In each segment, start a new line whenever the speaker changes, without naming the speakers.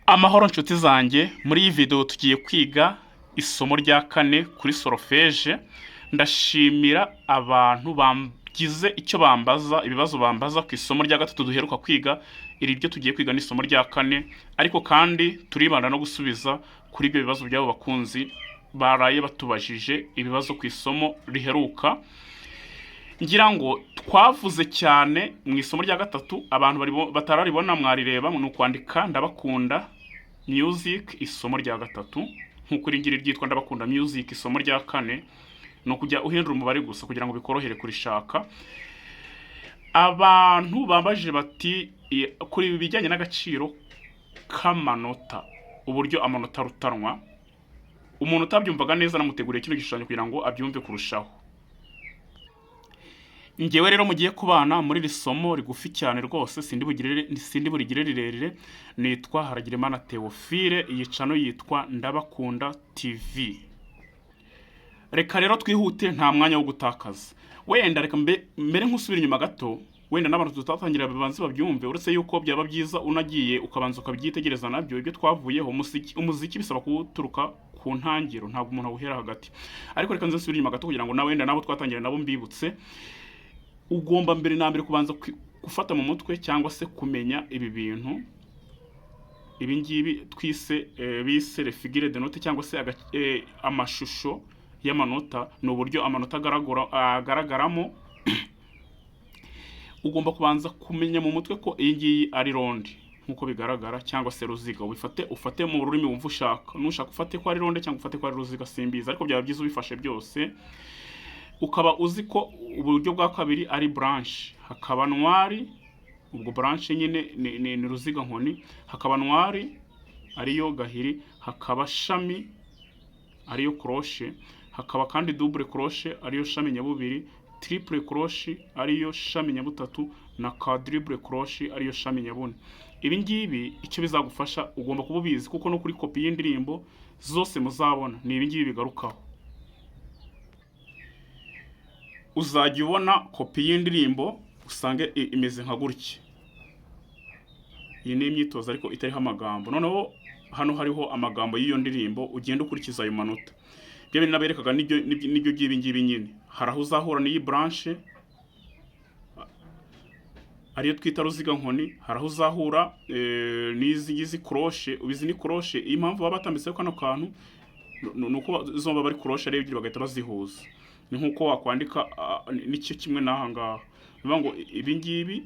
Amahoro nshuti zanjye, muri iyi video tugiye kwiga isomo rya kane kuri solfège. Ndashimira abantu bagize icyo bambaza, ibibazo bambaza ku isomo rya gatatu duheruka kwiga. Iri ryo tugiye kwiga ni isomo rya kane, ariko kandi turibanda no gusubiza kuri ibyo bibazo by'abo bakunzi baraye batubajije ibibazo ku isomo riheruka. Ngira ngo twavuze cyane mu isomo rya gatatu, abantu batararibona mwarireba, ni ukwandika "Ndabakunda Music isomo rya gatatu", nk'uko iri ngiri ryitwa "Ndabakunda Music isomo rya kane". Ni ukujya uhindura umubare gusa kugira ngo bikorohere kurishaka. Abantu bambajije bati kuri ibi bijyanye n'agaciro k'amanota, uburyo amanota arutanwa. Umuntu utabyumvaga neza namuteguriye kino gishushanyo kugira ngo abyumve kurushaho. Ngewe rero mugiye kubana muri iri somo rigufi cyane rwose, sindi burigire rirerire, nitwa Haragirimana Theophile, iyi channel yitwa Ndabakunda TV. Reka rero twihute, nta mwanya wo gutakaza. Wenda reka mbere nk'usubira inyuma gato, wenda n'abantu tutatangira babanze babyumve, uretse yuko byaba byiza unagiye ukabanza ukabyitegereza nabyo ibyo twavuyeho. Umuziki bisaba kuwuturuka ku ntangiro, ntabwo umuntu awuhera hagati. Ariko reka nze nsubire inyuma gato kugira ngo nawe wenda nabo twatangira nabo mbibutse. Ugomba mbere na mbere kubanza gufata mu mutwe cyangwa se kumenya ibi bintu, ibi ngibi twise bise les figures de note cyangwa se amashusho y'amanota, ni uburyo amanota agaragaramo. Ugomba kubanza kumenya mu mutwe ko iyi ngiyi ari ronde nk'uko bigaragara, cyangwa se ruziga. Ubifate, ufate mu rurimi wumva ushaka. Nushaka ufate ko ari ronde cyangwa ufate ko ari ruziga, simbizi, ariko byaba byiza ubifashe byose. Ukaba uzi ko uburyo bwa kabiri ari blanche, hakaba noire. Ubwo blanche nyine ni ruziga nkoni, hakaba noire ariyo gahiri, hakaba shami ariyo croche, hakaba kandi double croche ariyo shami nyabubiri, triple croche ariyo shami nyabutatu, na quadruple croche ariyo shami nyabune. Ibi ngibi icyo bizagufasha, ugomba kuba ubizi, kuko no kuri kopi y'indirimbo zose muzabona ni ibi ngibi bigarukaho. Uzajya ubona kopi y'indirimbo usange imeze nka gutya. Iyi ni imyitozo ariko itariho amagambo. Noneho hano hariho amagambo y'iyo ndirimbo, ugenda ukurikiza ayo manota. Ibyo bintu naberekaga nibyo by'ibi ngibi nyine. Hari aho uzahura n'iyi blanche ariyo twita ruziga nkoni, hari aho uzahura n'izi ngizi croche. Izi ni croche. Iyi mpamvu baba batambitseho kano kantu ni uko zombi bari croche ari ebyiri, bagahita bazihuza. Ni nk'uko wakwandika nicyo kimwe n'aha ngaha. Ni ukuvuga ngo ibi ngibi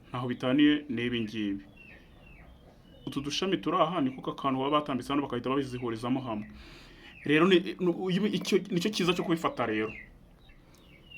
ntaho bitaniye n'ibi ngibi. Utu dushami turi aha niko kakantu baba batambitse hano, bagahita babizihurizamo hamwe. Rero nicyo cyiza cyo kubifata rero.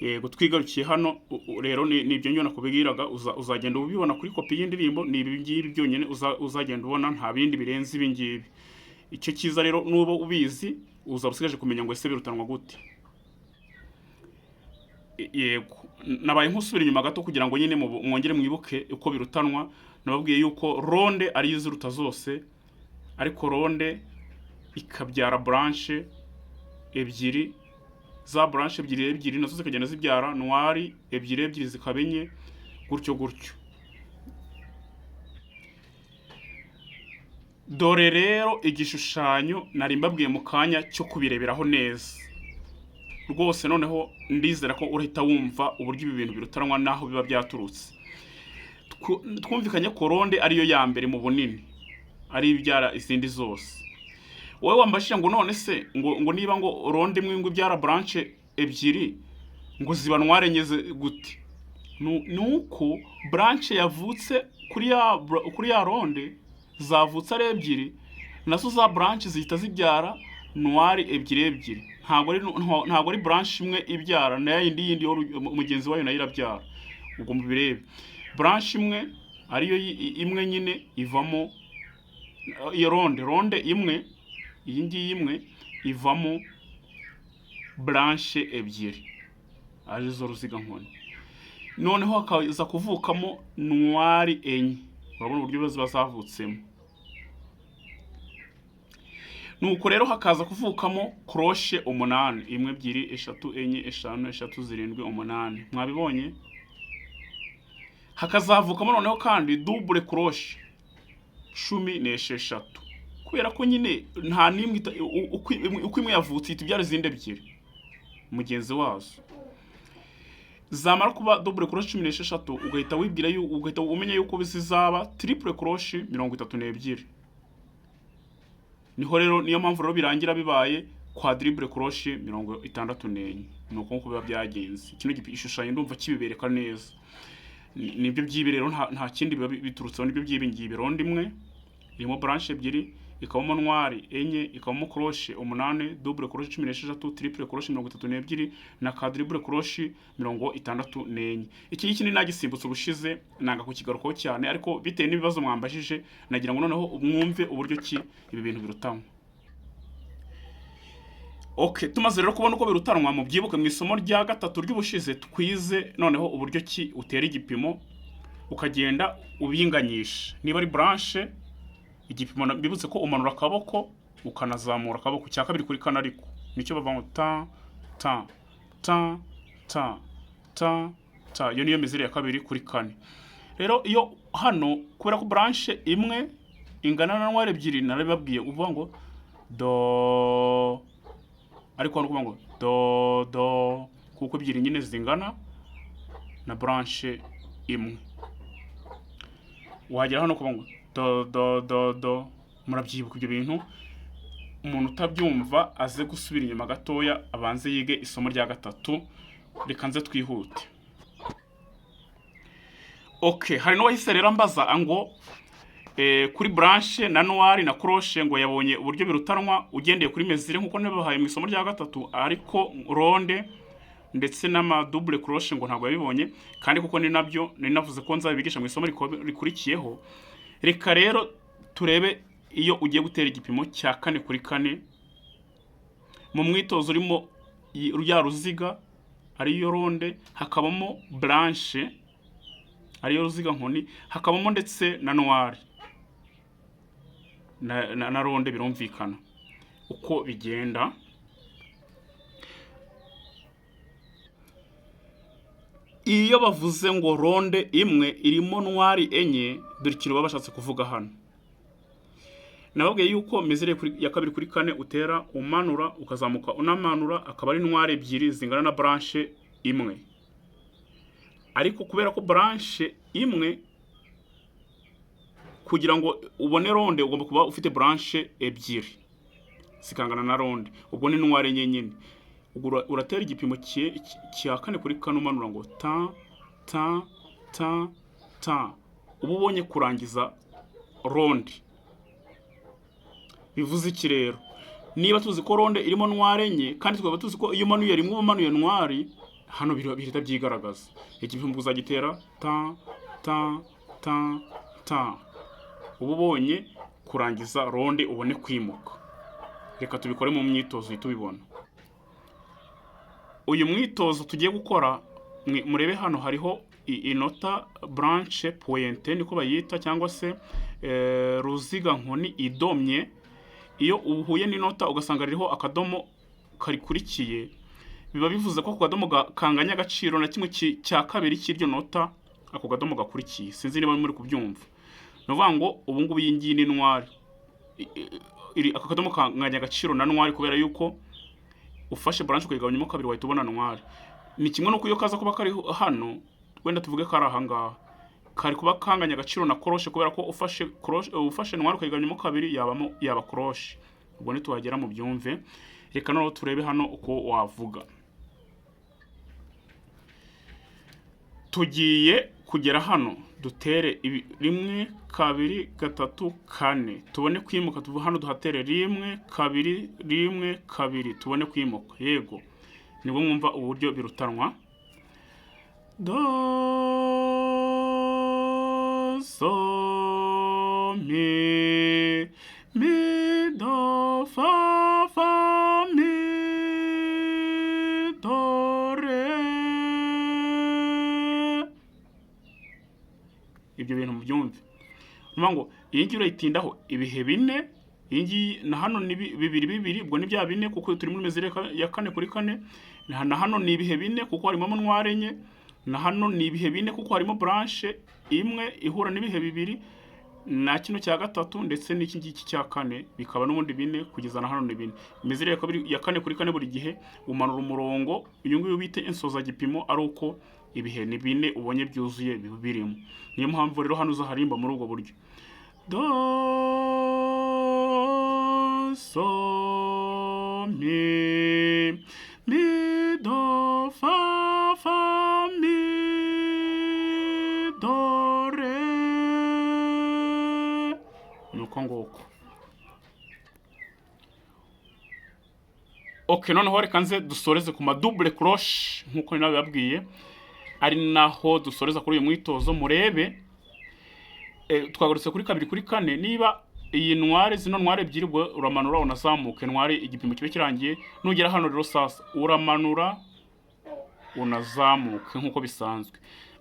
Yego, twigarukiye hano. Rero ni ibyo ngibyo nakubwiraga. Uzagenda ubibona kuri kopi y'indirimbo, ni ibi ngibi byonyine uzagenda ubona, nta bindi birenze ibi ngibi. Icyo cyiza rero, nuba ubizi uzaba usigaje kumenya ngo ese birutanwa gute. Yego, nabaye nk'usubira inyuma gato kugira ngo nyine mwongere mwibuke uko birutanwa. Nababwiye yuko ronde ariyo iziruta zose, ariko ronde ikabyara blanche ebyiri, za blanche ebyiri ebyiri nazo zikagenda zibyara noire ebyiri ebyiri, zikaba enye, gutyo gutyo. Dore rero igishushanyo nari mbabwiye mu kanya cyo kubireberaho neza rwose. Noneho ndizera ko urahita wumva uburyo ibi bintu birutanwa n'aho biba byaturutse. Twumvikanye ko ronde ariyo ya mbere mu bunini, ari ibyara izindi zose. Wowe wambajije ngo none se ngo niba ngo ronde imwe ngo ibyara blanche ebyiri, ngo ziba noire enye gute? Ni uko blanche yavutse kuri ya ronde zavutse ari ebyiri, nazo za blanche zihita zibyara noire ebyiri ebyiri. Ntabwo ari blanche imwe ibyara, na yindi yindi yo mugenzi wayo nayo irabyara. Ubwo mubirebe, blanche imwe ariyo imwe nyine ivamo iyo ronde imwe, iyi ngiyi imwe ivamo blanche ebyiri arizo ruziga nkoni, noneho hakaza kuvukamo noire enye. Urabona uburyo ziba zavutsemo. Nuko rero hakaza kuvukamo croche umunani: imwe, ebyiri, eshatu, enye, eshanu, eshatu, zirindwi, umunani. Mwabibonye? Hakazavukamo noneho kandi double croche 10. 16, kubera ko nyine nta n'imwe uko imwe yavutse ihita ibyara izindi ebyiri mugenzi wazo. Zamara kuba double croche 16, ugahita wibwira ugahita umenya yuko zizaba triple croche 32. Niho rero, niyo mpamvu rero birangira bibaye quadruple croche 64. Ni uko nguko biba byagenze. Kino gishushanyo ndumva kibibereka neza. Nibyo by'ibi rero, nta kindi biba biturutseho, nibyo by'ibi ngibi. Ronde imwe irimo branche ebyiri, ikabamo noire enye, ikabamo croche umunani, double croche 16, triple croche 32 na quadruple croche 64. Iki ngiki ni nagisimbutse ubushize, nanga kukigarukaho cyane, ariko bitewe n'ibibazo mwambajije nagira ngo noneho mwumve uburyo ki ibi bintu birutanwa. Okay, tumaze rero kubona uko birutanwa, mu byibuke mu isomo rya gatatu ry'ubushize twize noneho uburyo ki utera igipimo ukagenda ubinganyisha. Niba ari branche, igipimo bibutse ko umanura akaboko ukanazamura akaboko cya kabiri kuri kane, ariko nicyo bavuga ngo ta ta ta ta ta ta. Iyo niyo mesure ya kabiri kuri kane. Rero iyo hano, kubera ko branche imwe ingana na noire ebyiri, narabibabwiye, uvuga ngo do, ariko hano kuvuga ngo do do, kuko ebyiri nyine zingana na branche imwe. Wagera hano kuvuga ngo do do do do. Murabyibuka ibyo bintu. Umuntu utabyumva aze gusubira inyuma gatoya, abanze yige isomo rya gatatu. Reka nze twihute. Okay, hari n'uwahise rero ambaza ngo kuri branche na noire na croche, ngo yabonye uburyo birutanwa ugendeye kuri mesure nkuko nabibahaye mu isomo rya gatatu, ariko ronde ndetse n'ama double croche ngo ntabwo yabibonye, kandi kuko ni nabyo nari navuze ko nzabibigisha mu isomo rikurikiyeho. Reka rero turebe iyo ugiye gutera igipimo cya kane kuri kane mu mwitozo urimo rya ruziga ariyo ronde, hakabamo branche ariyo ruziga nkoni, hakabamo ndetse na noire na ronde, birumvikana uko bigenda. Iyo bavuze ngo ronde imwe irimo noire enye, dore ikintu baba bashatse kuvuga hano. Nababwiye yuko mesure ya kabiri kuri kane utera umanura ukazamuka unamanura, akaba ari noire ebyiri zingana na branche imwe. Ariko kubera ko branche imwe, kugira ngo ubone ronde ugomba kuba ufite branche ebyiri zikangana na ronde, ubwo ni noire enye nyine. Ubwo uratera igipimo cya kane kuri kane umanura ngo ta ta ta ta, uba ubonye kurangiza ronde. Bivuze iki rero? Niba tuzi ko ronde irimo noire enye, kandi tukaba tuzi ko iyo umanuye rimwe uba umanuye noire, hano bihita byigaragaza. Igipimo uzagitera ta ta ta ta, uba ubonye kurangiza ronde, ubone kwimuka. Reka tubikore mu myitozo uhite ubibona. Uyu mwitozo tugiye gukora, murebe hano hariho inota branche pointée, niko bayita, cyangwa se ruziga nkoni idomye. Iyo uhuye n'inota ugasanga ririho akadomo karikurikiye, biba bivuze ko ako kadomo kanganya agaciro na kimwe cya kabiri cy'iryo nota ako kadomo gakurikiye. Sinzi niba muri kubyumva. Ni ukuvuga ngo ubu ngubu iyi ngiyi ni noire. Aka kadomo kanganya agaciro na noire, kubera yuko ufashe branche ukayigabanyamo kabiri wahita ubona noire. Ni kimwe n'uko iyo kaza kuba kari hano, wenda tuvuge kari aha ngaha, kari kuba kanganya agaciro na croche, kubera ko ufashe croche, ufashe noire ukayigabanyamo kabiri yabamo yaba croche. Ubwo nituhagera mu byumve. Reka noneho turebe hano uko wavuga. Tugiye kugera hano dutere ibi, rimwe kabiri gatatu kane, tubone kwimuka. Tuve hano duhatere rimwe kabiri rimwe kabiri, tubone kwimuka. Yego, nibwo mwumva uburyo birutanwa. Do so mi mi do fa fa mi do re. Ibyo bintu mubyumve. Nuvuga ngo iyi ngiyi urayitindaho ibihe bine, iyi ngiyi na hano ni bibiri bibiri, ubwo ni bya bine kuko turi muri mesure ya kane kuri kane. Na hano ni ibihe bine kuko harimo noire enye, na hano ni ibihe bine kuko harimo branche imwe ihura n'ibihe bibiri. Na kino cya gatatu ndetse n'iki ngiki cya kane bikaba n'ubundi 4, kugeza na hano ni 4. Mesure ya kabiri, ya kane kuri kane, buri gihe umanura umurongo uyu nguyu bita insozagipimo, ari uko ibihe ni 4 ubonye byuzuye biba birimo. Niyo mpamvu rero hano uzaharimba muri ubwo buryo: do, so, mi, mi, do, fa, fa, mi, do, re. Ni uko nguko. Ok, noneho reka nze dusoreze ku ma double croche, nk'uko nabibabwiye, ari naho dusoreza kuri uyu mwitozo. Murebe, twagarutse kuri kabiri kuri kane. Niba iyi noire, zino noire ebyiri, ubwo uramanura unazamuke noire, igipimo kibe kirangiye. Nugera hano rero sasa uramanura unazamuke nk'uko bisanzwe,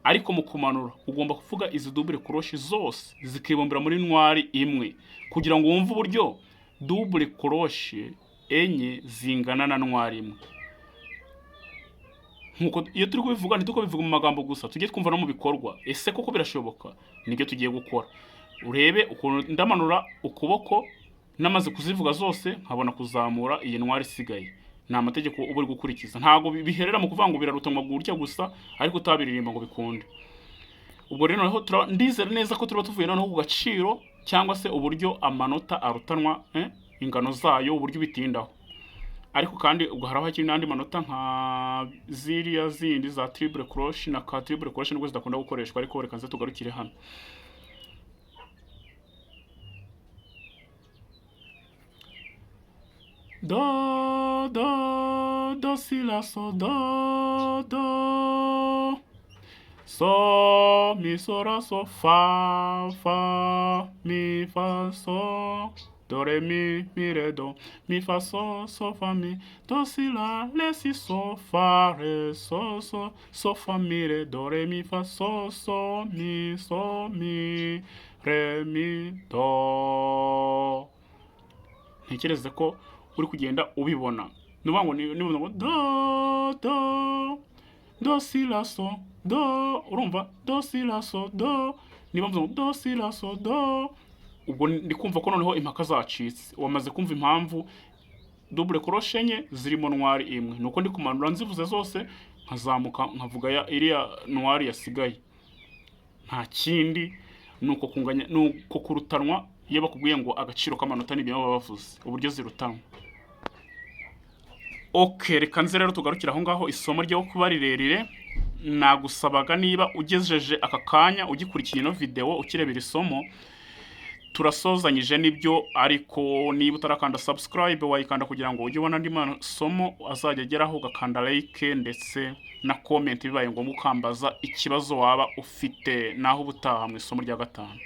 ariko mu kumanura ugomba kuvuga izi double croche zose zikibumbira muri noire imwe, kugira ngo wumve uburyo double croche enye zingana na noire imwe. Nkuko iyo turi kubivuga, ntituko bivuga mu magambo gusa, tujye twumva no mu bikorwa. Ese koko birashoboka? Nibyo tugiye gukora. Urebe ukuntu ndamanura ukuboko namaze kuzivuga zose, nkabona kuzamura iyi noire isigaye. Ni amategeko uba uri gukurikiza, ntabwo biherera mu kuvuga ngo birarutanwa gutya gusa, ariko utabiririmba ngo bikunde. Ubwo rero noneho ndizera neza ko tuba tuvuye noneho ku gaciro cyangwa se uburyo amanota arutanwa, ingano zayo, uburyo ubitindaho. Ariko kandi ubwo hari aho hakiri n'andi manota nka ziriya zindi za triple croche na quadruple croche, nubwo zidakunda gukoreshwa, ariko reka nze tugarukire hano. Do, do, do, si, la, so, do, do, so, mi, so, la, so, fa, fa, mi, fa, so, do, re, mi, mi, re, do, mi, fa, so, so, fa, mi, do, si, la, re, si, so, fa, re, so, so, so, fa, mi, re, do, re, mi, fa, so, so, mi, so, mi, re, mi, do. Ntekereza ko uri kugenda ubibona. Ni ukuvuga ngo ni ngo do, do, do, si, la, so, do. Urumva do, si, la, so, do. Niba mvuze ngo do, si, la, so, do, ubwo ndi kumva ko noneho impaka zacitse. Wamaze kumva impamvu double croche enye zirimo noire imwe, nuko ndi kumanura nzivuze zose, nkazamuka nkavuga ya iriya noire yasigaye. Nta kindi, nuko kunganya, nuko kurutanwa. Iyo bakubwiye ngo agaciro k'amanota, nibyo baba bavuze uburyo zirutanwa. Ok, reka nze rero tugarukire aho ngaho, isomo ryo kuba rirerire. Nagusabaga, niba ugejeje aka kanya ugikurikiye ino video, ukirebera isomo, turasozanyije nibyo, ariko niba utarakanda subscribe wayikanda kugira ngo ujye ubona andi masomo azajya ageraho, ugakanda like ndetse na comment, bibaye ngombwa ukambaza ikibazo waba ufite. Naho ubutaha mu isomo rya gatanu.